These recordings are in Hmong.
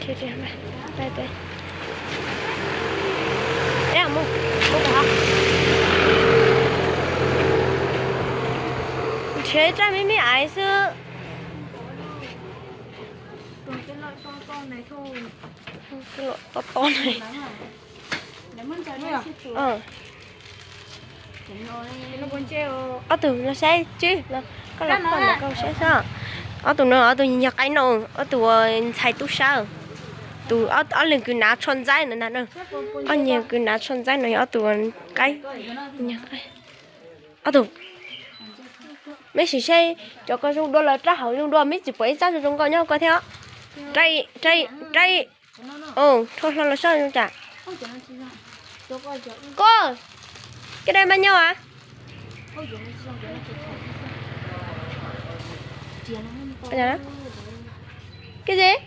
Ces, ces, pais, pais. Eb, mus, mus pem hov. Nrhiav tsaj me me aiv xwb. Tus lom tob tob na. Ob tug no saib tswb, koj los pom ntawm koj saib xwb. Ob tug no ob tug nyuag qaib no, ob tug uas ntxhais tub sab. Tus ob leeg kws hnav tsho ntxaib ntawd ntag na. Ob nyuag kws hnav tsho ntxaib no yog ob tug qaib. Ob tug, meb sim saib cov ko zoo dua los rab hauv zoo dua, meb tsis pom ib tsab zoo zoo nkauj nyob ko thiab. Rab, rab, rab, rho hlo los soj zoo cas. Koj, koj dai maj nyob as. Koj dai.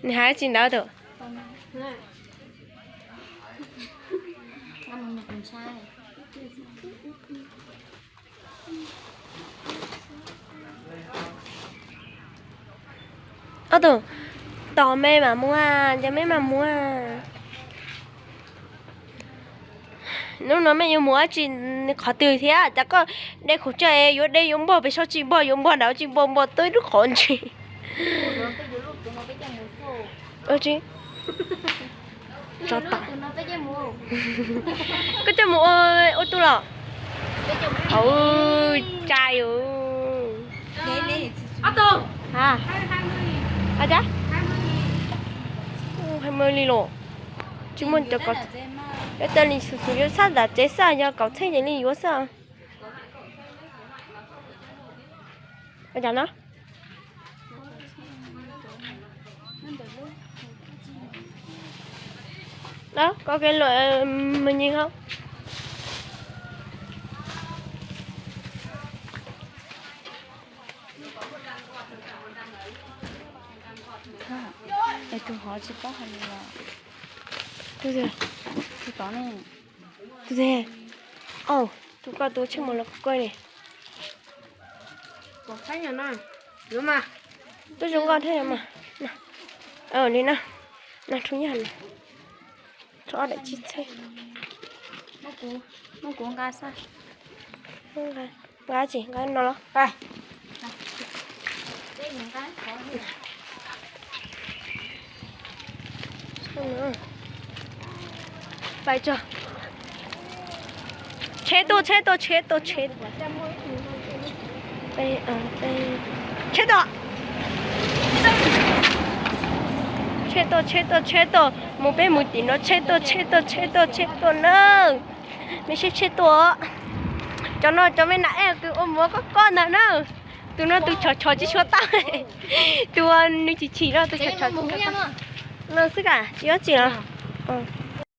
Nws hais tsis ntawd tus. Ob tug, tos mej mam mus, ces mej mam mus. Hnub no mej yuav mus dab tsi qhov twg thiab? Cas koj de khẩu trang es yuav de yuav npog pem saum tsis npog, yuav npog nram tsis npog, npog tau ib lub qhov ntsis. Tso tom. Koj coj mus ua tu los? Hauv tsa. Ab, hais li los tsis muaj cov kaum, yuav tas li xus xus yuav sab nram tsev xwb, yog kaum txheej ces li yuav xwb. Ua cas no? Koj ke luam mws nyi hauv. Es tus hov tsis paub hais lus los? Tus twg? Tus tod ne. Tus twg? Au, tus koj tus tsheej muag los koj ne. Twb zoo nkauj thiab mas. Li na, no rub nyob no. Rub ob daim tsib txheeb. Muab kuv nqa xwb. Nqa tsis nqa no los? Pais tso. Tsheb tuaj, tsheb tuaj, tsheb tuaj, tsheb. Tsheb tuaj. Tsheb tuaj, tsheb tuaj, tsheb tuaj. Mus peb mus tim no, tsheb tuaj, tsheb tuaj, tsheb tuaj, tsheb tuaj na. Mej saib tsheb tuaj. Cov no cov me nas ej kws ua mov kob kob ntag na. Tus no tus chov chov tsis tshua tau. Tus nws chim chim no tus chov chov tsis tshua tau. No xwb kam tsis yob tsi los.